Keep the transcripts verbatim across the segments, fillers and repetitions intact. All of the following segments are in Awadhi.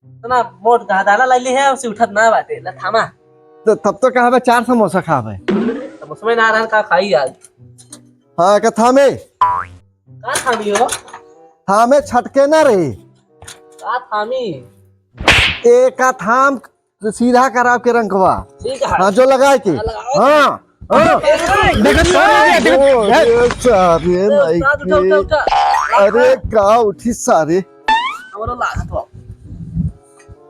इतना मोट गहदाला लइले है, उसे उठत ना बाटे, ला थामा। तो तब तो कहा बे चार समोसा खाबे। समोसा में ना रहन का खाई आज। हाँ, का थामे? का थामी हो? थामे छटके ना रही। का थामी? ए का थाम सीधा कराव के रंगवा। ठीक है। हाँ, जो लगाए के। हाँ, लगाओ। हाँ, हाँ। देखो, देखो, देखो, देखो। ओ, ए, सारे ए, उठा, उठा, उठा। अरे, का उठी सारे? हमरो लागत बा।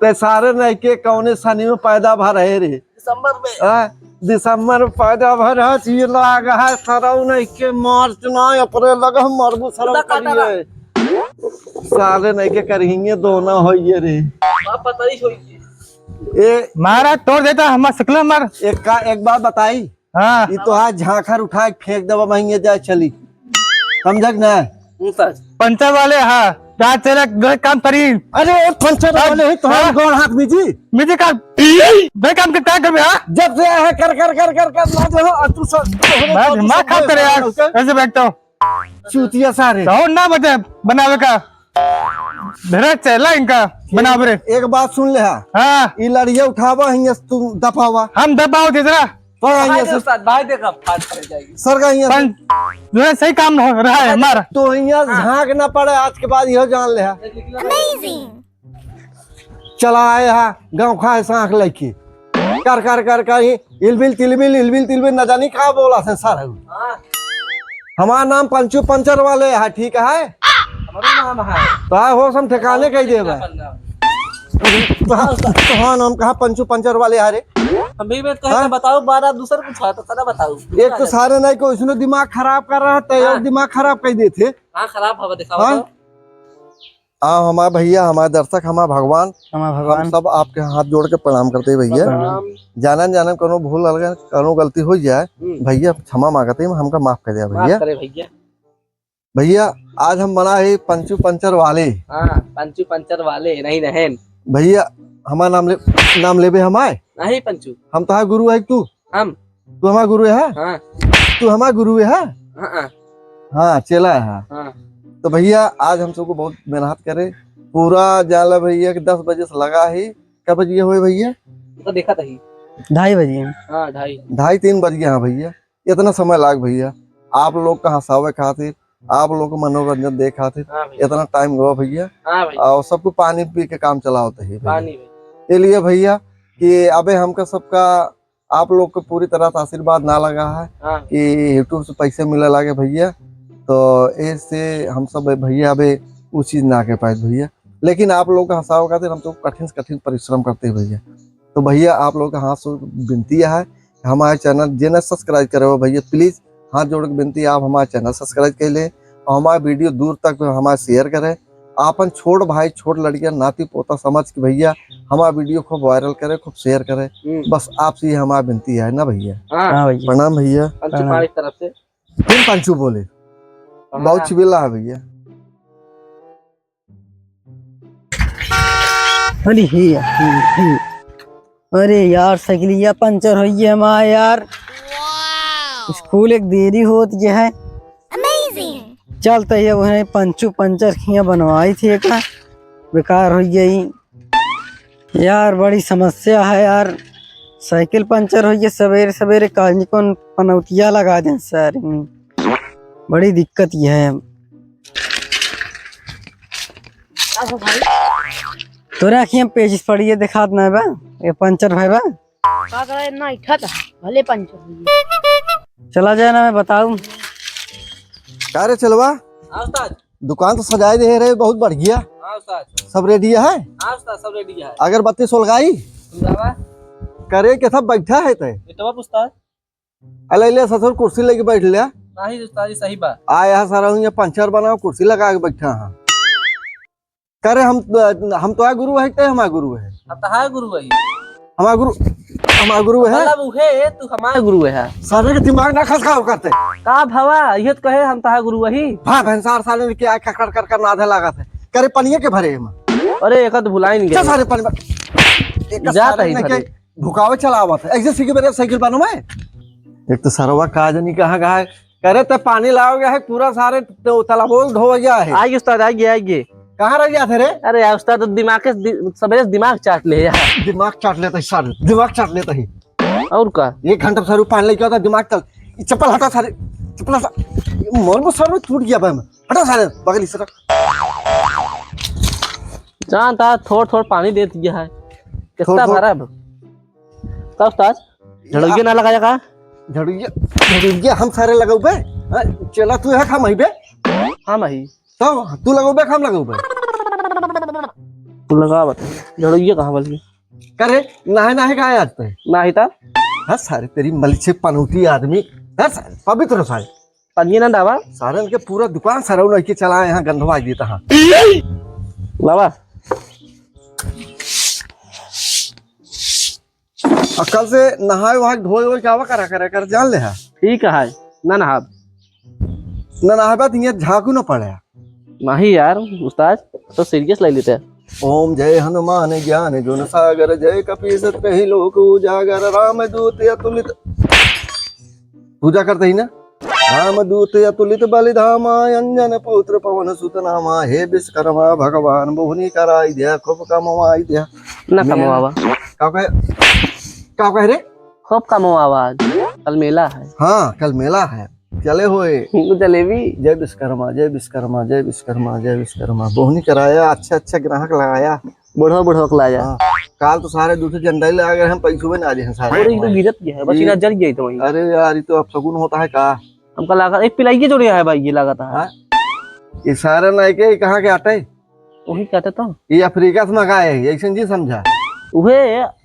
ते सारे नहीं के कौने सनी में पैदा भर है रे? दिसंबर में। हाँ, दिसंबर में पैदा भर है, ये लाग है सरऊ नहीं के मार्च ना, अप्रैल लगा, हम मरबू सरऊ उदा काटा करिए। सारे नहीं के करिए दोनों होइए रे। बाप पता नहीं छोड़ी। ए मारा तोड़ देता, हमार सकल मार। एक का, एक बात बताई। हाँ। ई तो आज झांखर उठा के फेंक देबा, वहीं जाए चली। समझक ना? हूँ सर। पंचर वाले, हाँ। जा चले, गए काम करी। अरे, पंचर वाले ही तो हम हाँ। गोड़ हाथ मीजी। मीजी का? गए काम के क्या करबे, हाँ? जब से आए हैं, कर, कर, कर, कर, कर, ना जो हो, और तू सब, बस दिमाग खराब करे यार। कैसे बैठता हूँ? चूतिया सारे। तो ना बचे बनावे का। धरे चला इनका एक, बनावे रे। एक बात सुन ले हा। हाँ। ई लड़िया उठावा, हियां से तू दफावा। हम दबाओ दे जरा। तो भाई हियां दे से। उस्ताद, भाई दे का फाट पड़ जाएगी। सर का हियां से। पंच, जो है सही काम हो रहा है हमारा। तो हियां हाँ। झांक ना पड़े, आज के बाद यह जान ले हा। Amazing। चला आए हा, गाँव खाए सांख लइके। कर, कर, कर, कर, ही, इलबिल, तिलबिल, इलबिल, तिलबिल, न जानी का बोला से सर। हाँ। हमार नाम पंचू पंचर वाले है, ठीक है? हमारो नाम है। तो है, होश हम ठिकाने कह देबे। पंचू पंचर नाम। तो हाँ, तो हाँ, नाम कहा पंचू पंचर वाले है रे? हम भी में कहे हाँ? तो बताओ, बारह दूसर कुछ है तो सदा बताओ। एक तो सारे नहीं को इसने दिमाग खराब कर रहा है, तो हाँ। और दिमाग खराब कर देते। हाँ, खराब हवा दिखाओ हाँ? तो। आ हमार भइया, हमार दर्शक, हमार भगवान, हमार भगवान। हम सब आपके हाथ जोड़ के प्रणाम करते हैं भइया। प्रणाम। जानन जानन कोनो भूल अलगन कोनो गलती हो जाए, हम्म। भइया क्षमा मांगते हैं, हमका माफ कर दिया माफ भइया। करे भइया। भइया, आज हम बना है पंचू पंचर वाले। हाँ, पंचू पंचर वाले, नहीं रहन। भइया, हमार नाम ले, नाम लेबे हमार? नहीं पंचू। हम तोहार गुरु है तू? हम? तू हमार गुरु है? हाँ। तू हमार गुरु है? हाँ, हाँ। हाँ, चेला है। हाँ। तो भइया, आज हम सबको बहुत मेहनत करे, पूरा जाला भइया कि दस बजे से लगा ही। कै बजिया हुए भइया? तो देखा था ही। ढाई बजिया। हाँ, ढाई। ढाई, तीन बजिया, हाँ भइया, इतना समय लाग भइया, आप लोग का हंसावे खातिर, आप लोग को मनोरंजन दे खातिर हाँ भइया। इतना टाइम गवा भइया। हाँ भइया। और सबको पानी पी के काम चलावत ही भइया। पानी भइया। ये लिए भइया कि अबे हमका सबका आप लोग को पूरी तरह से आशीर्वाद ना लगा है हाँ। कि YouTube से पैसे मिले लागे भइया, तो ऐसे हम सब भइया अबे उ चीज ना कर पाए भइया। लेकिन आप लोग का हंसावे खातिर हम सब कठिन से कठिन परिश्रम करते हैं भइया। तो भइया आप लोग का हाथ से विनती है, हमारे channel जे ना subscribe करे हो भइया, please हाथ जोड़ के विनती है, आप हमारे channel subscribe कर लें और हमारे video दूर तक हमारे share करें। आपन छोट भाई, छोट लड़किया, नाती पोता समझ के भइया हमारा video खूब viral करे, खूब share करे। हम्म। बस आपसे ये हमारा विनती है ना भइया। हाँ। हाँ भइया। प्रणाम भइया। पंचू प्रणाम। पाँच तरफ से। फिर पंचू बोले। प्रणाम। बहुत चिबिला है भइया। अरे हे, हे, हे। अरे यार, साइकिलिया पंचर होइए हमार यार। स्कूल एक देरी होत जे है। चलते ही अब वहीं पंचू पंचर खिया बनवाई थी का, बेकार होइए ई। यार, बड़ी समस्या है यार, साइकिल पंचर होइए, सवेरे सवेरे काजनी कौन पनौतिया लगा दें सर, बड़ी दिक्कत ये है। तोरे अखियाँ पेचिस पड़ी है, देखात ना बा, ये पंचर भाई बा। का करे ना इठा था, भले पंचर हुई। चला जाए ना, मैं बताऊँ। का रे चलवा? हाँ उस्ताद। दुकान तो सजाए दे रहे, बहुत बढ़िया। हाँ उस्ताद। सब ready है? हाँ उस्ताद, सब ready है। अगरबत्ती सोलगाई? सुलगावा। करे के सब बैठा है ते? ये तो उस्ताद। अले ले ससुर कुर्सी लेके बैठ ले। नहीं उस्ताद जी, सही बात। आ यहाँ सारा हुआ पंचर बनाओ, कुर्सी लगा के बैठा है। करे हम, हम तो गुरु है, ते हमारा गुरु है। हम तो है गुरु है। हमारा गुरु, हमारा गुरु है। मतलब उहे, तू हमारा गुरु है। सारे के दिमाग ना खसकाओ करते। का भवा, ये तो कहे हम तो है गुरु वही। हाँ, भैंसार साले ने क्या खखड़ कर कर नाधे लागत है। करे पनिया के भरे हम। अरे, एक तो भुलाई नहीं चल गए। सारे पानी भर। एक जात सारे ही ने भरे। के भुकावे चलावत है। ऐसे सीखे मेरे साइकिल बनो मैं। एक तो सरवा का जनी कहाँ कहाँ है। करे ते पानी लाओगे है, पूरा सारे तो तालाबो धो गया है। आइए उस्ताद, आइए, आइए। कहाँ रह जाते रे? अरे यार उस्ताद, तो दिमाग के दि-, सबेरे से दिमाग चाट ले यार। दिमाग चाट लेता ही सारे, दिमाग चाट लेता ही। और का? एक घंटा सारे पानी लेके आता, दिमाग चल। ये चप्पल हटा सारे, चप्पल हटा। ये मोर को सर में टूट गया भाई, मैं हटा सारे, बगली सर। जानता है, थोड़ थोड़ पानी दे दिया है, कितना थोड़ थोड़। भरब? का उस्ताद, झड़ुइया ना लगाया का? झड़ुइया, झड़ुइया हम सारे लगौबे। हाँ, चला तू है, हम अइबे। हम अही। तो तू लगौबे, हम लगौबे। तू लगा बता, झड़ुइया कहाँ बल्कि? करे, नहाए नहाए का आज तक? नाही था। हाँ सारे, तेरी मलिछे पनौती आदमी। हाँ सारे, पवित्र सारे। पनिया ना दावा। सारे इनके पूरा दुकान सरऊ नहीं के चला, यहाँ गंधवा देता। हाँ। लावा। आ कल से नहाए वहाए धोए वोए के आवा करा, करा कर जान ले हा। ठीक है, ना नहाब। ना नहाबा तो यहाँ झाँकू ना पड़े। नहीं यार उस्ताद, तो सीरियस ले लेते हैं। ओम जय हनुमान ज्ञान गुण सागर, जय कपीस तिहि लोक उजागर, राम दूत अतुलित। पूजा करते ही ना। रामदूत अतुलित बलिधामा, अंजन पुत्र पवन सुत नामा। हे विश्वकर्मा भगवान, बोहनी कराई द्या, खूब कमवाई द्या। ना कमवावा। का कहे, का कहे रे? खूब कमवावा, आज कल मेला है। हाँ, कल मेला है, चले होए। जलेबी। जय विश्वकर्मा, जय विश्वकर्मा, जय विश्वकर्मा, जय विश्वकर्मा। बोहनी कराया, अच्छा अच्छा ग्राहक लगाया। बुढ़वा बुढ़वा के लाया। हाँ, काल तो सारे दूसरे झंडा ही लगा गए, हम पैसों में ना आ जाए सारे। अरे, ये तो गिरत गया है, बस ये इधर जल गया तो वहीं। अरे यार, ये तो अपशगुन होता है का? हमका लगा, एक पिलाइए जो रहा है भाई, ये लगा था। हाँ? ये सारे नहीं के, ये कहाँ के आटे? वही कहते तो। ये अफ्रीका से मंगाए हैं, ऐसे जी समझा। उहे,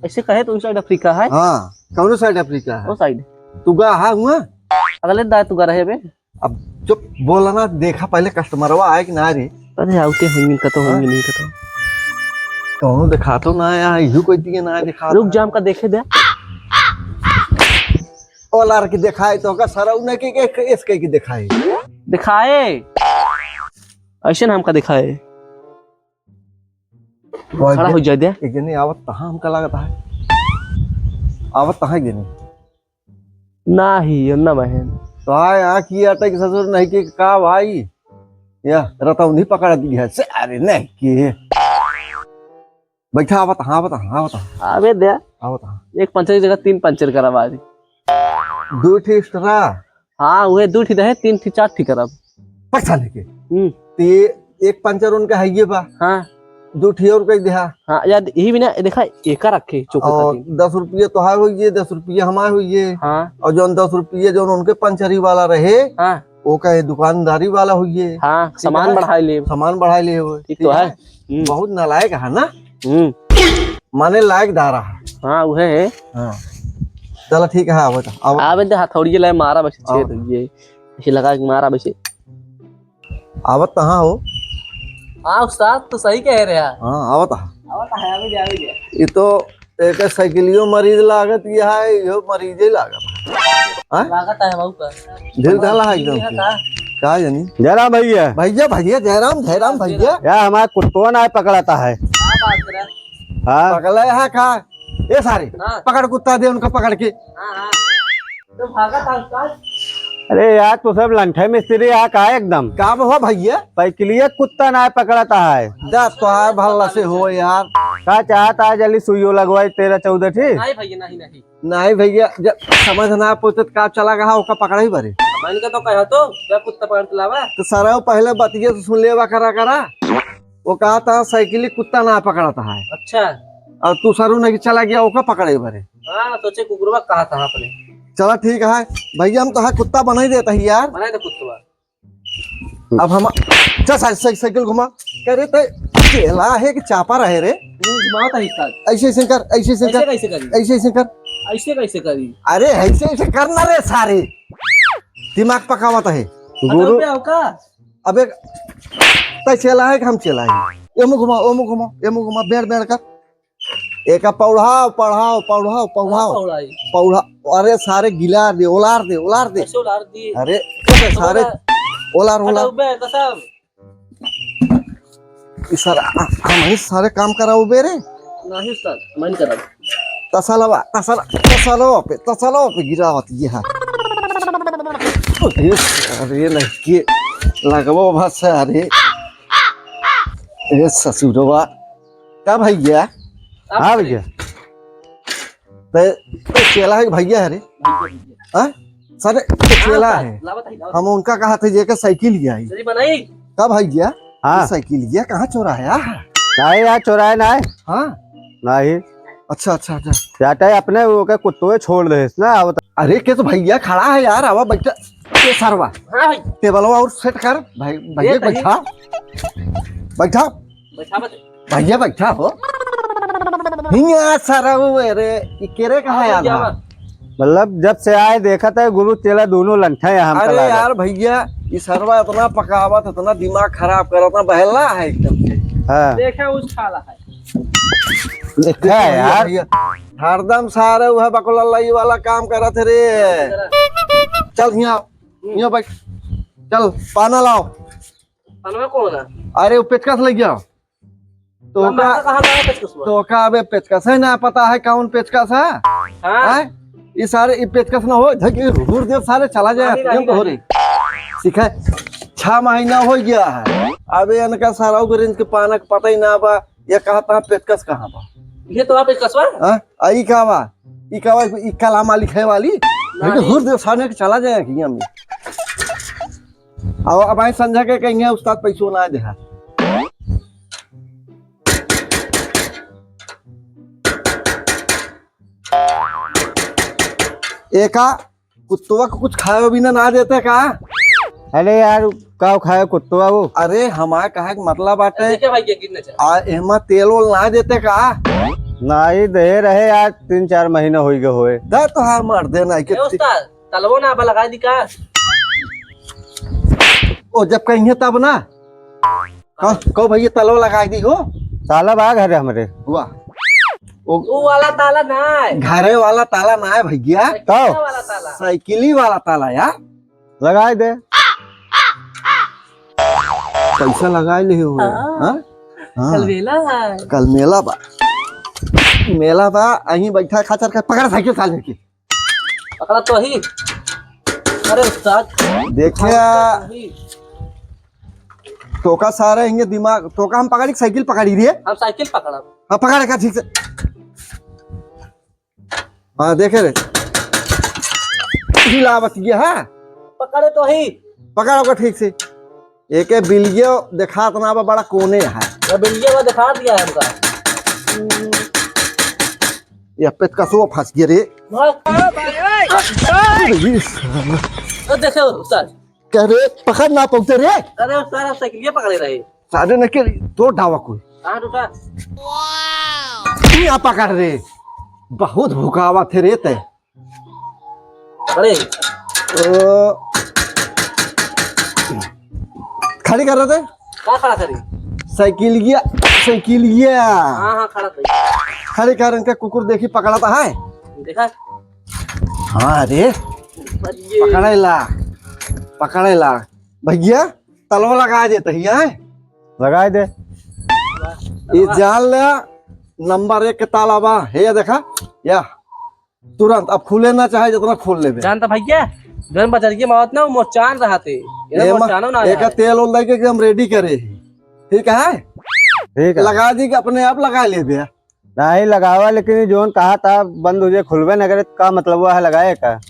ऐसे कहे तो उस साइड अफ्रीका है। हाँ, कौन साइड अफ्रीका है? वो साइड। तू गा हा हुआ? अगले दाए तू गा रहे बे। अब चुप बोला ना, देखा पहले कस्टमरवा आए कि ना रे। अरे आवते होंगे, कतो हाँ? होंगे, नहीं कतो। कौनो देखा तो ना आया, यू कोई दिए ना दिखा। रुक जा, हमका देखे दे। ओलार के दिखाए तो का सरऊ ने के, के, के, इसके की दिखाए। दिखाए। ऐसे ना हमका दिखाए। वो खड़ा एक हो जाए दे। एक जने आवत तहाँ हमका लागत है। आवत तहाँ एक जने। नाही, यो ना बहन। तो आए, आ की अटक ससुर नहीं के का भाई? या रतौनी पकड़ दी है। से अरे नहीं के। बैठा, आवत, हाँ, आवत, हाँ, आवत। आवे दे। आवत, हाँ। एक पंचर की जगह तीन पंचर करवा दी। दो ठे एक्स्ट्रा। हाँ, उहे दो ठी रहे, तीन ठी, चार ठी करब। पैसा लेके। हम्म। ते एक पंचर उनका है ये बा। हाँ। दो ठी और कह दिया। हाँ, यार, यही बिना देखा, एका रखे, चोको और खातिर। दस रुपये तोहार होइए, दस रुपये हमार होइए। हाँ। और जौन दस रुपये जौन उनके पंचरी वाला रहे, हाँ। वो कहे दुकानदारी वाला होइए। हाँ, ठीक सामान है? बढ़ाई ले। सामान बढ़ाई ले हो। ठीक ठीक तो है। है। हम्म। बहुत नालायक है ना? हम्म। माने लायक दारा है। हाँ, उहे है। हाँ। चला ठीक है, आवत, आवत। आवे दे हथौड़िये लाए मारा बस छेद आवत। हुई है। ऐसे लगा के मारा बस। आवत कहाँ हो? हाँ उस्ताद, तो सही कह रहे हैं। हाँ, आवत है। आवत है, आवे दे, आवे दे। ये तो एक साइकिलियो मरीज लागत, ये है, यो मरीजे लागत। हाँ? लागत है बाबू का। ढील ढाला है एकदम ये से। का? का जानी? जयराम भैया। भैया, भैया, जयराम, जयराम भैया। यार, हमारा कुत्तवा ना पकड़ाता है। का बात करे? हाँ। पकड़े है का? ए सारे, हाँ। पकड़ कुत्ता दे उनका पकड़ के। हाँ, हाँ। तो भागा था उस्ताद। अरे यार, तू सब लंठे मिस्त्री आ का एकदम? का हुआ भैया? साइकिलिया कुत्ता ना पकड़ाता है। दस तोहार भला से हो यार। का चाहता है जल्दी सुइयो लगवाई तेरह चौदह ठी? नहीं भैया, नहीं, नहीं। नहीं भैया, जब समझ ना पहुँचत का चला गया ओका पकड़ा ही बरे। मैंने का तो कहा तो, क्या कुत्ता पकड़ के लावा? तो सारा पहले बतिये तो सुन लेवा करा करा। वो कहा था साइकिल कुत्ता ना पकड़ाता है। अच्छा। और तू सरू नहीं चला गया ओका पकड़े बरे। हाँ, सोचे कुकुरवा कहा था अपने। चला ठीक है भैया, हम तो है कुत्ता बना ही देता है यार। बनाए दे कुत्तवा। अब हम चल साइ-, साइ-, साइकिल घुमा। कह रहे ते चेला है कि चापा रहे रे। घुमाओ तो इसका। ऐसे ऐसे कर, ऐसे ऐसे कर। ऐसे कैसे करी? ऐसे ऐसे कर। ऐसे कैसे करी? अरे ऐसे ऐसे करना रे सारे। दिमाग पकावत है। गुरु। पता हो का? अबे तय चेला है कि हम चेला है? एमु घुमा, ओमु घुमा, एमु घुमा, बेड़ बेड़ कर। एका पौढ़ाओ, पढ़ाओ, पढ़ाओ, पढ़ाओ। पौढ़ाई। पौढ़ा, अरे सारे गिलार दे, ओलार दे, ओलार दे। कैसे ओलार दी? अरे, अबे सारे ओलार। ओलार, ओलार। हटाओ बे, कसम। ई सारा, आ, हम ही सारे काम कराओ बे रे। नहीं उस्ताद, मैं नहीं कराऊँ। तसलवा, तसल-, तसलवा पे, तसलवा पे गिरावत ये है। अरे, अरे, नहीं के लगवा बस, अरे। ए ससुरवा, का भैया? हाँ भैया। ते, ते चेला है कि भैया है रे? हाँ? सारे, ते चेला है। हम उनका कहा थे जेके साइकिल ही आई। का भैया? हाँ। ये साइकिल ये कहाँ चोराया है? नहीं यार, चोराया ना है। हाँ? नहीं। अच्छा, अच्छा, अच्छा। जाता है अपने वो के कुत्तों छोड़ दे ना, आवत। अरे के तो भैया खड़ा है यार, आवा बैठा। ये सरवा। हाँ भाई। टेबलवा और सेट कर भाई, भैया बैठा। बैठा। बैठा बस। भैया बैठा हो। हिया सरवा, अरे, ई केरे कहाँ आया था? मतलब जब से आए देखत है गुरु चेला दोनों लंठा है हम। अरे यार भैया, ई सरवा इतना पकावत, इतना दिमाग खराब करत ना, बहला है एकदम से। हाँ। देखा उस खाला है। देखा है यार। भैया, हरदम सारे वह बकलल्लाई वाला काम करत है रे। चल हिया, हिया बैठ। चल पाना लाओ। पनवा कौन है? अरे वो पेचकस ले गया। तो का, कहाँ लगा पेचकस हुआ? तो का अबे पेचकस है ना, पता है कौन पेचकस है? हाँ। हैं? ये सारे ये पेचकस ना हो, झक ये घूर दे सारे चला जाए, नहीं, नहीं, हो रे। ठीक है, छह महीना हो गया है। अबे इनका सारा उगरिंद के पाना के पता ही ना बा, ये कहा था पेचकस कहाँ बा? ये तो आप पेचकस बा? हाँ? आई का बा? ई का बा? ई कला मालिक है वाली? नहीं। लेकिन घूर दे सारे के चला जाए कि हम। अब, अब आई संझा के कहिया उस्ताद पैसो ना देहा। एका कुत्तवा को कुछ खाए भी ना, ना देते का? अरे यार, का खाए कुत्तवा वो? अरे हमारे कहे के मतलब बाटे, देखिए भाई, ये गिरना चाहिए। आ, एमा तेल ओल ना देते का? नहीं दे रहे यार, तीन चार महीना हो गए होए। दे तो हाँ मार देना है ए कि उस्ताद, तलवो ना बा, लगाई दी का? ओ, जब कहिए तब ना। हाँ, कहो भैया, तलवा लगाई दी हो। ताला बा घरे हमरे। वाह। ओ, वो वाला ताला ना है। घरे वाला ताला ना है भैया। साइकिल वाला ताला। साइकिली वाला ताला यार। लगाई दे। पैसा लगाई ले हो। हाँ। हाँ? हाँ। कल मेला है। कल मेला बा। मेला बा, अहीं बैठा खचर के पकड़ साइकिल साले के। पकड़ा तो ही। अरे उस्ताद। देखिया। पकड़ा तो ही। तोका सारे हिंगे दिमाग, तोका हम पकड़ी, साइकिल पकड़ी रे। हम साइकिल पकड़ा। हाँ, पकड़ का ठीक से। हाँ, देखे रे। हिलावत ये, हाँ। पकड़े तो ही। पकड़ ओका ठीक से। एके बिलियो देखात ना बा, बड़ा कोने है। ये बिलियो बा देखात गया है हमका। ये पेचकसो फंस गया रे। भाग। ओ, देखे उस्ताद। क्या रे, पकड़ ना पहुंचे रे? अरे उस्ताद, आप साइकिलिया पकड़े रहे। सारे ने के तोड़ डावा कोई। कहाँ टूटा? तू यहाँ पकड़ रे। बहुत भुकावा थे रे ते। अरे। ओ, खड़ी कर रहे थे? का खड़ा करी? साइकिलिया, साइकिलिया। हाँ, हाँ, खड़ा करी। खड़ी कर, इनका कुकुर देखी पकड़ा तो है। देखा? हाँ रे। अरे। पकड़े ला, पकड़े ला। भैया, तलवा लगा देते ही, हैं? लगा दे। ये जान ले, नंबर एक के ताला बा। हे, ये देखा? या। तुरंत, अब खुले ना चाहे जितना खोल लेबे। जानता भैया, जौन बजरिया में आवत ना, वो मोचान रहते। ये एमा, मोचानो ना एका रहे। तेल ओल दे के एकदम रेडी करे ही। ठीक है? ठीक है। लगा दी कि अपने आप लगा लेबे। नहीं लगावा, लेकिन ये जौन कहा था बंद हो जाए, खुलबे न करे, तो का मतलब हुआ है लगाए का?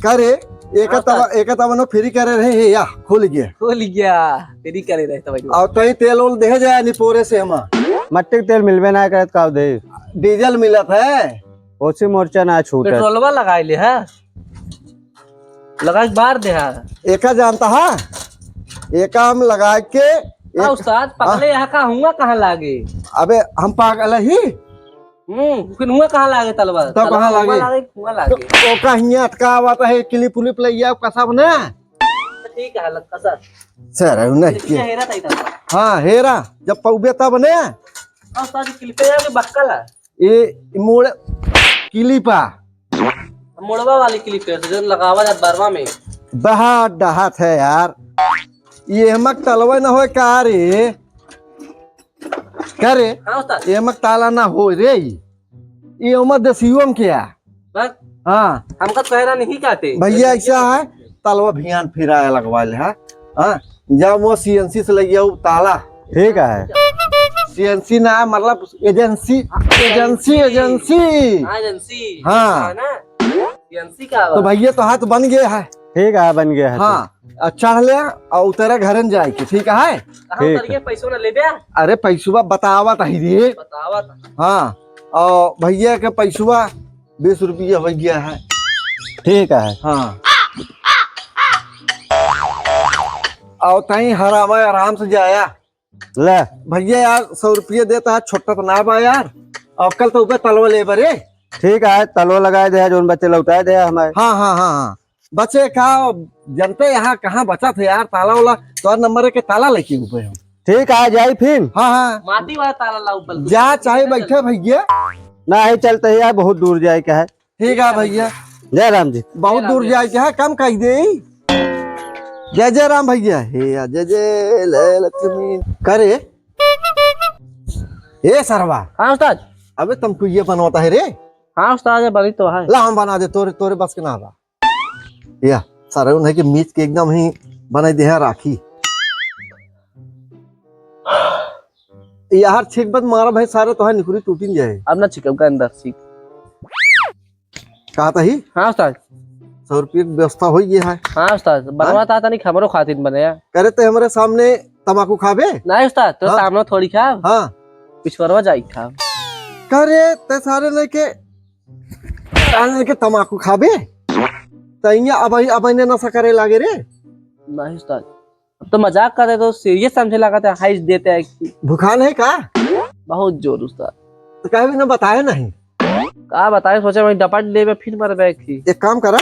का रे, एका हाँ, तब, सर। एका तब न फ्री करे रहे हैं या, खुल गया। खुल गया, फ्री करे रहे तो भाई। और तई तेल ओल दे जाए निपोरे से हमा। मट्टी के तेल मिलबे ना करे, तो का दे? डीजल मिलत है। ओसी मोर्चा ना छूटे। पेट्रोलवा लगाई ले है। लगा के बार दे हा। एका जानता हा? एका हम लगा के हाँ, एक उस्ताद, हाँ। पगले यहाँ का हुआ कहाँ लागे? अबे, हम पागल ही? हम्म, फिर हुआ कहाँ लागे तलवा? तब तलवा कहाँ हुआ लागे? लागे, हुआ लागे। तो ओका हियाँ अटका हुआ तो है, क्लिप उलिप ले आओ, कसब ना। तो ठीक है, लग कसब। सर, नहीं किया। हेरा था इधर। हाँ, हेरा, जब पौबे तब ने। हाँ, उस्ताद, क्लिपे आगे बक्कल है। ए, मोड़, क्लिपा। मोड़वा वाली क्लिप है, जो लगावा जात बरवा में। बहा डहात है यार। ये हमक तलवा न होए का रे? का रे? हाँ, उस्ताद। ये हमक ताला ना होए रे। ये उमर देसियो में क्या? बस। हाँ। हमका तो हैरान नहीं कहते। भैया, ऐसा है, तलवा भियान फिराया लगवा ले, हाँ? हाँ, जब वो सीएनसी से लग गया, वो ताला। ठीक है। सीएनसी ना, मतलब एजेंसी, एजेंसी, एजेंसी। हाँ, एजेंसी। हाँ। हाँ ना? एजेंसी का तो बा? भैया, तोहार तो बन गया है। ठीक है, बन गया है। हाँ, आ, चढ़ ले और उतरे घरन जाए के, ठीक है? कहाँ ठीक उतर के है। पैसो ना लेबे? अरे, पैसवा बतावत ही रे। बतावत। हाँ, और भैया के पैसवा बीस रुपया हो गया है। ठीक है। हाँ। और तई हरावा आराम से जाया। ले। भैया यार, सौ रुपया देता है, छोटा तो ना बा यार। और कल तो ऊपर तलवा ले बरे। ठीक है, तलवा लगाए दे, जोन बचे लौटाए दे हमारे। हाँ, हाँ, हाँ, हाँ। बचे का, जनते यहाँ कहाँ बचत है यार, ताला वाला, तोर नंबर के ताला लेके ऊपर हम। ठीक है, जाई फिर। हाँ, हाँ। माटी वाला ताला लाऊ बल। जा, चाहे बैठे भैया। नहीं, चलते ही यार, बहुत दूर जाए के है। ठीक है भैया। जय राम जी। बहुत दूर जाए के है, कम कह दे। जय जय राम भैया। हे या, जय जय ले लक्ष्मी। करे, ए सरवा। हाँ उस्ताद। अबे तुमको ये बनवाता है रे। हाँ उस्ताद, ये बनी तो है। ला, हम बना दे, तोरे, तोरे बस के ना बा। या, सारे उन्हें के मीच के एकदम ही बनाई दे है राखी। यार, छींक मत मारा भाई, सारे तोहार निकुरी टूटिन जाए। अब ना छींकब का अंदर छींक। कहा था ही? हाँ उस्ताद। सौ रुपये की व्यवस्था हो गई है। हाँ उस्ताद, बनवा हाँ? ता तनिक हमरो खातिर बने यार। करे ते हमरे सामने तमाकू खाबे? नहीं उस्ताद, तो हाँ? सामने थोड़ी खाब। हाँ। पिछवरवा जाई खाब। करे ते सारे लेके, सारे लेके तमाकू खाबे? तैया अब, अब इन्हें नशा करे लागे रे। नहीं उस्ताद, अब तो मजाक करे, तो सीरियस समझे लगा था, हाइस देते हैं कि भुखान है का? बहुत जोर उस्ताद। तो कहे भी ना बताए नहीं। का बताए, सोचे वहीं डपट लेबे, फिर मरबे की। एक काम करा,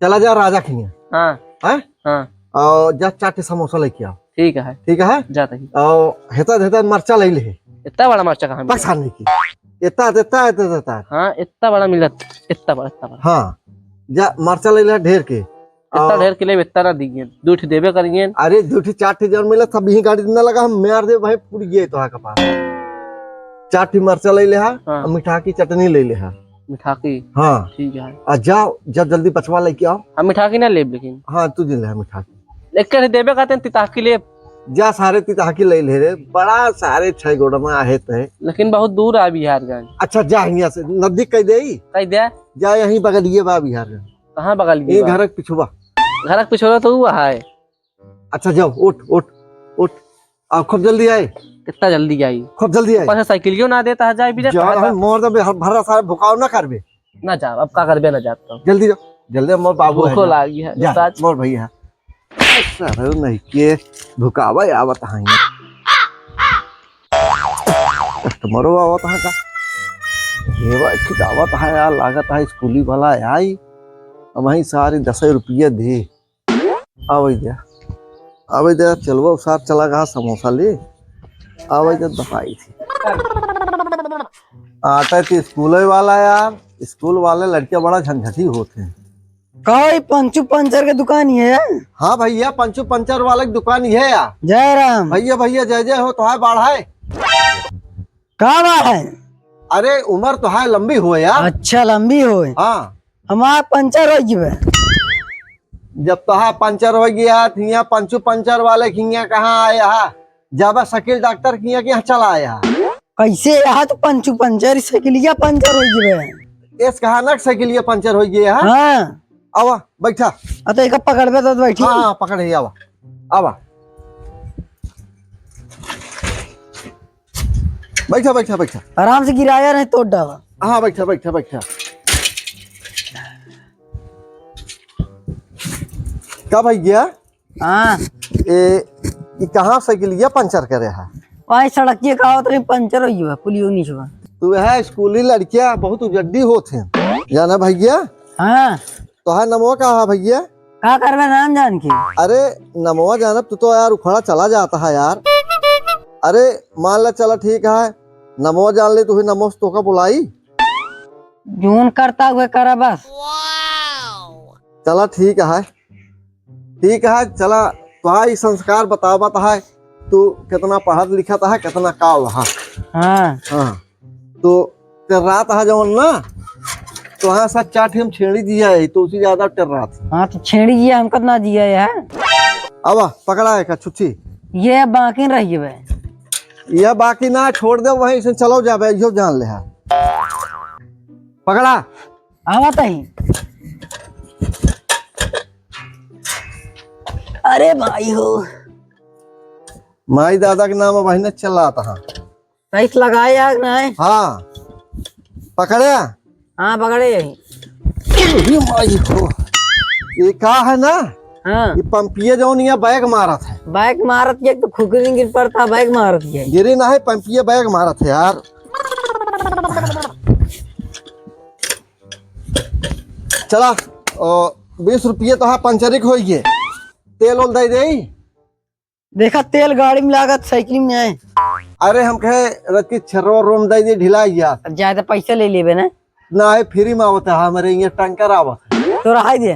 चला जा राजा खिया। हाँ। हैं? हाँ। और जा चार ठे समोसा लेके आओ। ठीक है। ठीक है? जाता ही। और हेता हेता मरचा ले ले। इतना बड़ा मरचा कहाँ मिला? पछाड़ नहीं की। इतना, इतना, इतना, इतना। हाँ, इतना बड़ा मिलत, इतना बड़ा, इतना बड़ा। हाँ, जा मरचा ले ले ढेर के। इतना और ढेर के लिए इतना ना दिए, दो ठे देबे करिए। अरे, दो ठे, चार ठे जौन मिला, सब यही गाड़ी न लगा, हम मार दे भाई, फूट गए तो कपार। चार ठे मरचा ले ले हा, हाँ। और मीठा की चटनी ले ले हा। मीठा की? हाँ। ठीक है। आ जाओ, जब जल्दी बचवा लेके आओ। हम मीठा की ना लेब लेकिन। हाँ, तू दिन ले हा मीठा की। एक ठे देबे कहते हैं, तिताकी लेब। जा सारे तिताकी ले ले रे, बड़ा सारे छह गोड़मा आहे ते। लेकिन बहुत दूर आ बिहारगंज। अच्छा, जा हियां से, नजदीक कह दे। कह दे। जा यहीं बगलिए बा बिहारगंज। कहाँ बगल की ये बा? घर के पिछुआ। घर के पिछुआ तो हुआ है। अच्छा जाओ, उठ, उठ, उठ। आओ, खूब जल्दी आए। कितना जल्दी आई? खूब जल्दी आए। ऊपर से साइकिलियो ना देता है, जाए भी देता जा है। भाई, मोर दबे, हर भरा सारे भुकाव ना करबे। ना जाओ, अब का करबे, ना जाता हूँ। जल्दी जाओ, जल्दी, मोर बाबू है भूखो ना। लागी है, जा, उस्ताद। मोर भैया। सारे नहीं के भुकावा आवत है। कस्टमरो आवत है का? ये भाई, ठीक आवत है यार, लागत है स्कूली वाला आई। अब वहीं सारे दस रुपया दे। आवे जा, आवे जा, चलवा उसार चला गा समोसा ले। आवे जा, बताई थी। आता है तो स्कूल वाला यार, स्कूल वाले लड़के बड़ा झंझटी होते हैं। का ई पंचू पंचर के दुकान ही है? हाँ भैया, पंचू पंचर वाले की दुकान ही है यार। जय राम। भैया, भैया, जय जय हो, तो है बाढ़ है। का बाढ़ है? अरे, उम्र तो है, लंबी हो यार। अच्छा, लंबी हो। हाँ। हमार पंचर हो गई। जब तोहार पंचर हो गया, तो हियाँ पंचू पंचर वाले के हियाँ कहाँ आया है? जाबा शकील डॉक्टर के हियाँ, के हियाँ चला आया है। कैसे यहाँ तो पंचू पंचर, साइकिलिया पंचर हो गई है। एस कहा ना साइकिलिया पंचर हो गया है? हाँ। आवा, बैठा। आ तो एक पकड़बे तो बैठी। हाँ, हाँ, पकड़ ही, आवा, आवा। बैठा, बैठा, बैठा। आराम से गिराया नहीं, तोड़ डावा। हाँ, बैठा, बैठा, बैठा। का भैया? हाँ। ए, ई कहाँ साइकिलिया पंचर करे है? वही सड़किया का होत रही, पंचर हो गया, पुलियो नीचे बा। तू है स्कूली लड़किया, बहुत उजड्डी होत है, जाना भैया? हाँ। तोहार नमवा का है भैया? का करबे नाम जान के? अरे नमवा जानब, तू तो यार उखड़ा चला जाता है यार। अरे मान ला, चला ठीक है, नमवा जान ले, तू ही नमवा से तोका बुलाई। जून करता हुए करा बस। चला ठीक है, ठीक है, चला, तोहार ई संस्कार बतावत है, तू कितना पढ़त लिखत है, कितना का वहा। हाँ। हाँ। तो टेर्रात हा जवन ना, तो हाँ, सात चार ठे हम छेड़ी दिया है, तो उसी ज्यादा टेर्रात। हाँ, तो छेड़ी दिया, हमका ना दिया है। अब पकड़ा है का छुच्छी? ये बाकी रह गए। ये बाकी ना, छोड़ दे, वहीं से चलो जाबे, इहो जान ले है। पकड़ा। आवत ही। अरे भाई हो। माई दादा के नाम वही न चलाता है। पैस लगाए यार नहीं? हाँ। पकड़े? हाँ, पकड़े यही। अरे माई हो। ये का है ना? हाँ। ये पंपिया जौन ये बैक मारत है। बैक मारत ये तो खुकरी गिर पड़ता, बैक मारत ये। गिरी ना है, पंपिया बैक मारत है यार। चला, ओ, बीस रुपये तो हाँ पंचरिक होई गे। तेल ओल दे दे। देखा, तेल गाड़ी में लागत, साइकिल में आए। अरे, हम कहे रखी छर्रो रोम दे दे ढिला गया। अब ज्यादा पैसा ले लेबे ना। ना है, फ्री में आवत है, हमरे ये टैंकर आवत है। तो रहाई दे।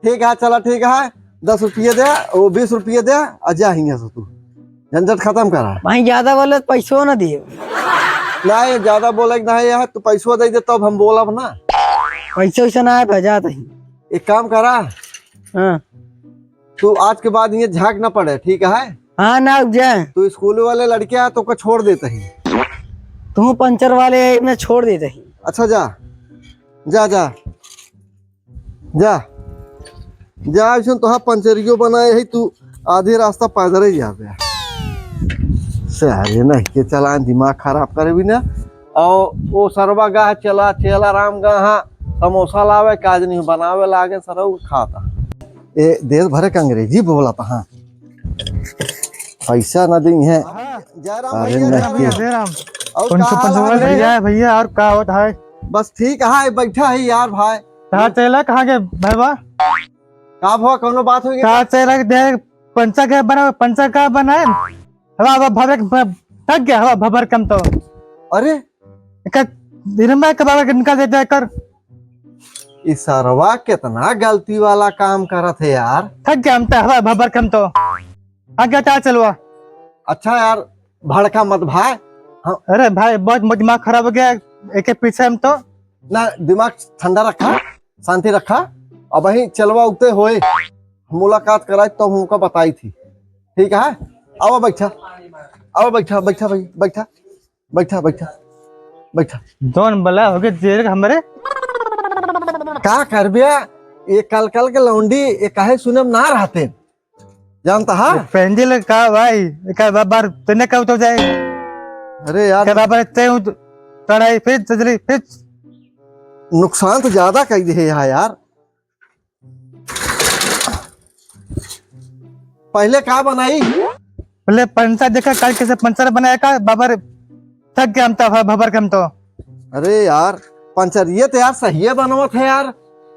ठीक है, चला, ठीक है, दस रुपये दे, वो बीस रुपये दे, और जा हियाँ से तू झंझट खत्म करा। भाई, ज्यादा बोले तो पैसो ना दिए। ना, ये ज्यादा बोले के ना है यार, तू पैसो दे दे तब हम बोलब ना। पैसा वैसा ना है, भेजा दही। एक काम करा। हाँ। तू आज के बाद ये झांक ना पड़े, ठीक है? हाँ, ना उपजे। तू स्कूल वाले लड़के आ, तो को छोड़ देते ही। तू पंचर वाले में छोड़ देते ही। अच्छा, जा, जा, जा, जा, जा, ऐसन तोहा पंचरियो बनाए है, तू आधे रास्ता पैदल ही जाबे। सारे नहीं के चलान दिमाग खराब करे भी ना। और वो सरवा गा चला, चला राम गा, हाँ, समोसा लावे, काज नहीं बनावे लागे, सरव खाता। ए, देश भरे के अंग्रेजी बोलत, हाँ। पैसा न दी है। हाँ। जय राम अरे भैया, नहीं जय राम। के। जय राम। और कौन सा का हाल पंचवा है? भैया, भैया, और का होत है? बस ठीक है, बैठा है यार भाई। कहाँ चला, कहाँ के भाई बा? का भवा, कौनो बात होई? का चला के दे, पंचर के बना, पंचर का बनाए? हवा, हवा भबर, भ-, थक गया, हवा भबर कम तो। अरे, एक दिन में के बाबा के निकाल देता है कर। ई सरवा कितना गलती वाला काम करत है यार। थक गया हम तो, हवा भबर कम तो। आगे क्या चलवा? अच्छा यार, भड़का मत भाई। हाँ। अरे भाई, बहुत मो-, दिमाग खराब हो गया, एक के पीछे हम तो। ना, दिमाग ठंडा रखा, शांति रखा। अबहीं चलवा उते होए, मुलाकात कराई तब हमका बताई थी। ठीक है, आवा बैठा, आवा बैठा, बैठा भाई, बैठा, बैठा, बैठा, बैठा। दोन बला हो गए जेल के हमरे। का करबे, ये कल कल के लौंडी, ये काहे सुनम ना रहते, जानता हा? ये पेंजिल का भाई, एक बार तने का उतर जाए। अरे यार। के बाबा ते उत-, तड़ाई फिर चजली फिर। नुकसान तो ज्यादा कर दे है यार। पहले का बनाई? पहले पंचर देखा, कल कैसे पंचर बनाया का, बाबर थक गया हम तो, भबर के हम तो। अरे यार, पंचर ये तो यार सही है बनवत है यार,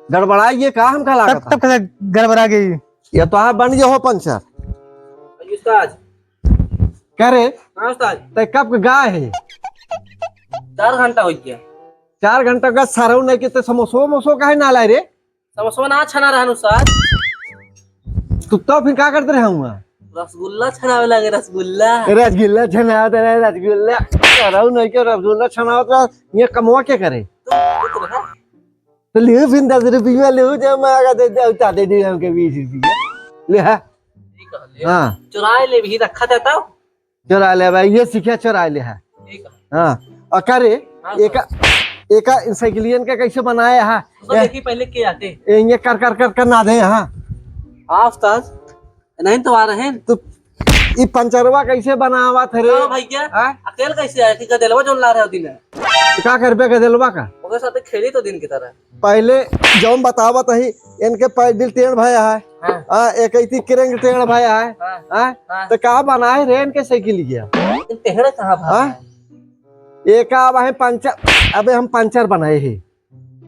गड़बड़ा ये का हमका तब, लागत है? तब कैसे गड़बड़ा गई? ये तो आप बन गए हो पंचर। उस्ताद। का रे? हाँ उस्ताद। ते कब के गा है? चार घंटा हो गया। चार घंटा का सरऊ नहीं के ते समोसो, मोसो काहे ना लाए रे? समोसवा ना छना रहन उस्ताद। तू तो फिर का करते रहे हुआ? रसगुल्ला छनावे लागे, रसगुल्ला। रसगुल्ला छनावत रहे, रसगुल्ला। सरऊ नहीं के रसगुल्ला छनावत रहा, ये कमवा के करे? तो, तो रहा। तो लियो फिर दस रुपया लियो, जब मैं आगा दे दे, उतार दे दे हमके बीस रुपया। ले हा। ठीक है, ले। हाँ। चुराए ले भी रखा था तब। चुरा ले भाई, ये सीखे चुरा ले है। ठीक है। हाँ। और का रे, हाँ, एका, सर। एका साइकिलियन का कैसे बनाया है? उसको ये देखी पहले के आते। ए, ये कर, कर, कर, कर ना दे, हाँ। हाँ, उस्ताद। नहीं तो आ रहे हैं। तो ई पंचरवा कैसे बनावत है रे? हाँ भैया, हाँ? अकेल कैसे आए कि गदेलवा जोन ला रहे हो दिन में? का करबे गदेलवा का? ओकरे साथे खेली तो दिन की तरह। पहले जौन बतावत ही, इनके पैडिल टेढ़ भया है। हाँ। हाँ, एक ऐसी किरंग टेढ़ भया है। हाँ। हाँ? हाँ। तो का बनाए रे इनके साइकिल गया? इन टेढ़ कहाँ भा हाँ? है? एका अब है पंचर, अबे हम पंचर बनाए ही।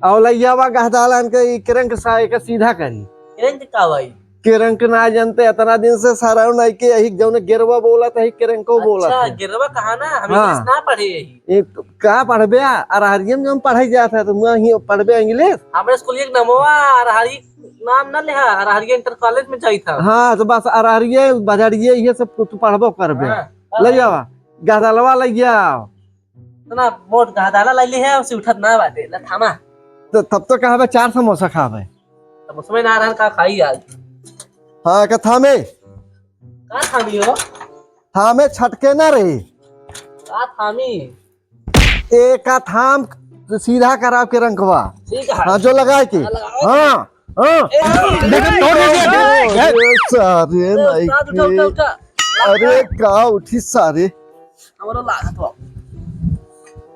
और लैया वा गहदालन के ई किरंग सा एक सीधा करी। किरंग का भाई? किरंग ना जानते, इतना दिन से सरऊ नहीं के यही जौन गिरवा बोलत है, किरंग को बोलत अच्छा, है। गिरवा कहा ना, हम हाँ। इंग्लिश ना पढ़े यही। ये तो का पढ़बे? अरहरिये में जौन पढ़े जात है, तो मुआ ही पढ़बे इंग्लिश? हमारे स्कूल एक नमवा अरहरी नाम ना लेहा, अरहरिये इंटर कॉलेज में जाई था। हाँ, तो बस अरहरिये, बजरिये, ये सब कुछ पढ़बो करबे। हाँ। ले जावा, गहदालवा ले जाओ। इतना मोट गहदाला लैली है, उसे उठत ना बाटे, ना थामा। तो तब तो कहबे चार समोसा खाबे। समोसा में ना रहल का खाई आज। हाँ, का थामे? का थामी हो? थामे छटके ना रे। का थामी? एका थाम सीधा कराव के रंकवा। ठीक है। हाँ, जो लगाए के। हाँ, लगाओ। हाँ, हाँ। ए, देखो, तोड़ दे दिया। ए, ए, सारे ए, उस्ताद, उठा, उठा, उठा। अरे, का उठी सारे? हमरो लागत बा।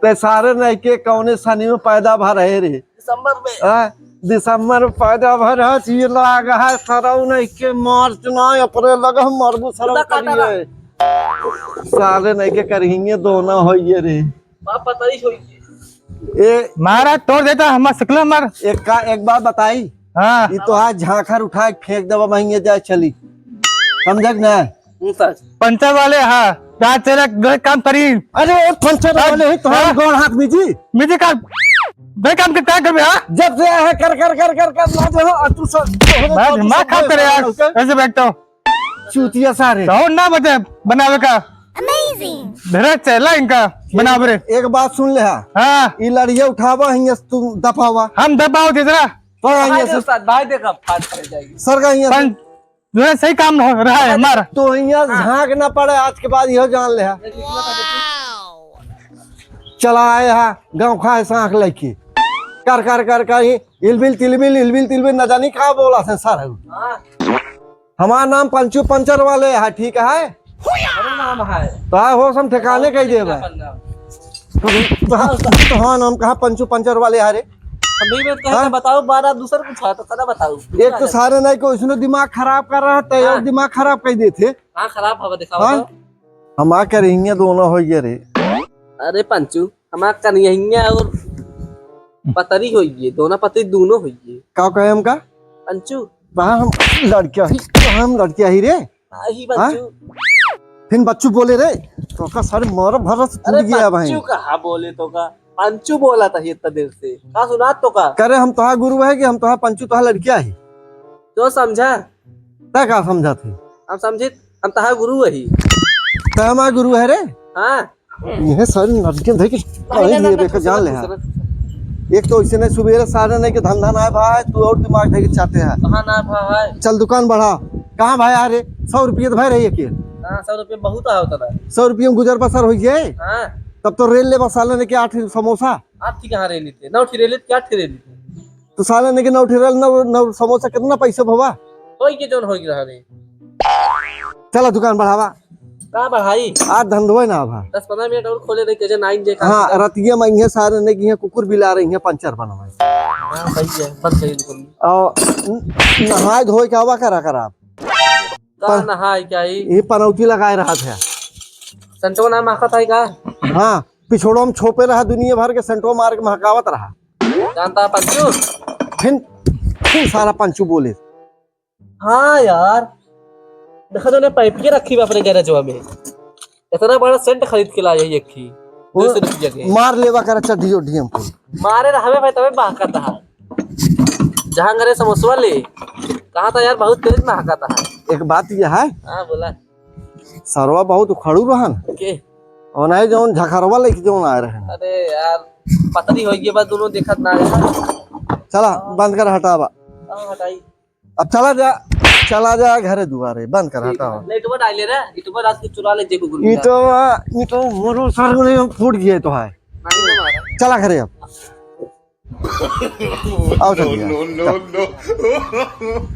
ते सारे नहीं के कौने सनी में पैदा भा रहे रे? दिसंबर में। हाँ, दिसंबर में पैदा भा रहा, ये लाग है सरऊ नहीं के मार्च ना, अप्रैल लगा, हम मरबू सरऊ उदा काटा करिए। सारे नहीं के करहिए दोना होइए रे। बाप पता नहीं होइए। ए, मारा तोड़ देता, हमार सकल मार। एक का, एक बात बताई। हाँ। ये तो आज झांखर उठा के फेंक देबा, वहीं ये जाए चली। समझे कि ना? हूँ सर। पंचर वाले, हाँ। रात चला, गलत काम करी। अरे, पंचर हाँ, वाले ही तो हाँ। हम गौड़ हाथ मीजी। मीजी का, गलत काम के क्या करबे, हाँ? जब से आए हैं, कर, कर, कर, कर, कर, ना जो हो, और तू सब, तोहरे बड़ा सब, दिमाग सब खराब करे यार, सब ऐसे बैठता हूँ। चूतिया सारे। तो ना बचे बनावे का। Amazing। धरे चला इनका बनावे रे। एक बात सुन ले हा। हाँ। ई लड़िया उठावा, हियां से तू दफावा। हम दबाओ दे जरा। तो भाई हियां दे से उस्ताद, भाई देख, अब बात कर जाएगी। सर का हियां से। पंच, जो है सही काम हो रहा है हमारा। तो हियां हाँ। झांक ना पड़े, आज के बाद यह जान ले हा। चला आए हा, गाँव खा है सांख लेके। कर, कर, कर, कर, ही इलबिल तिलबिल, इलबिल तिलबिल, न जानी का बोला से सर। हाँ। हमार नाम पंचू पंचर वाले है, ठीक है? हमारा नाम है। तो हाँ, हो सम ठिकाने कही देबे। अपन नाम। तो, तो, तो हाँ, नाम कहा पंचू पंचर वाले है रे? हम भी में कहे हाँ? तो बताओ, बारह दूसर कुछ है तो सदा बताओ। एक तो सारे नहीं को इसने दिमाग खराब कर रहा है, हाँ। और दिमाग खराब कर देते। हाँ, खराब हवा दिखाओ हाँ? तो। हमार करिहिया दोनों हो गए रे। अरे पंचू, हमार करिहिया और पतरी होइए, दोनों पतरी दोनों होइए। का कहे हमका? पंचू। कहाँ हम लड़किया ही, कहाँ हम लड़किया ही रे? आही हाँ? पंचू। फिर बच्चू बोले रे, तो का सारे मोर भरस अरे टूट गया भाई। पंचू कहाँ बोले तो का? पंचू बोला था इतना देर से। का सुनात तो का? करे हम तोहार गुरु है कि हम तोहार पंचू तोहार लड़किया ही? तो समझा? तै का समझा थे? हम समझित, हम तहार गुरु हई। तै हमार गुरु है रे? हाँ। यह सारी नटकिन धई के नहीं, कहीं नहीं, ये नहीं, देखा, कुछ जान ना, ले कुछ हाँ। ना, कुछ ना। एक तो ऐसे नहीं, सुबेरे सारे नहीं के धंधा ना है भाई, तू और दिमाग धई के चाहते हैं। कहाँ ना भाई? चल दुकान बढ़ा। कहाँ भाई आ रे? सौ रुपये तो भाई रही है के? हाँ, सौ रुपये बहुत है उतना। सौ रुपये में गुजर बसर हो जाए? हाँ। तब तो रेल ले बस साले ने के आठ समोसा। आठ ठे कहाँ रेल लेते? नौ ठे रेल लेते, आठ ठे रेल लेते। तो साले ने के नौ ठे रेल, नौ, नौ समोसा कितना पैसा भवा? होई के जौन होई रहा रे। चला दुकान बढ़ावा। का बढ़ाई? आज धंधो ना भा। दस पन्द्रह मिनट और खोले रही, के जे नाइन जे का हाँ, होता। रतिया में इहे सारे ने कि इहे कुकुर बिला रही है, पंचर बनवाए। हाँ, सही है, बंद करिए दुकान। और न-, नहाए धोए के आवा करा करा। का पर नहाए क्या ही? ये पनौती लगाए रहा था। संटो ना महकत है का? हाँ, पिछोड़ो में छोपे रहा, दुनिया भर के संटो मार के महकावत रहा। जानता है पंचू? फिर, फिर सारा पंचू बोले। हाँ यार, देखा तो ने पाइप के रखी बा अपने गैरेजवा में। इतना बड़ा सेंट खरीद के लाए एक ही, वो दो सौ रुपया के। मार लेवा कर चड्डी ओड्डी हमको। मारे रहवे भाई, तबे महकत है। जहाँ घरे समोसवा ले, कहा था यार, बहुत तेज महकत है। एक बात यह है, हाँ, बोला। सरवा बहुत उखड़ू रहन। के? और नहीं, जौन झखरवा लेके जौन आए रहे। अरे यार, पतरी होई गई बा, दोनों देखत ना है। चला, बंद कर, हटावा। हाँ, हटाई। अब चला जा, चला जा घरे दुआरे, बंद कर, ठीक है। हटावा। लाइटवा डाल ले रे, इटवा रात के चुरा ले जे कुकुर मिला। इटवा, इटवा मोरो सर में फूट गया तो है। नहीं ना मारा। चला घरे अब। आओ चल दिया। No, no, no, no।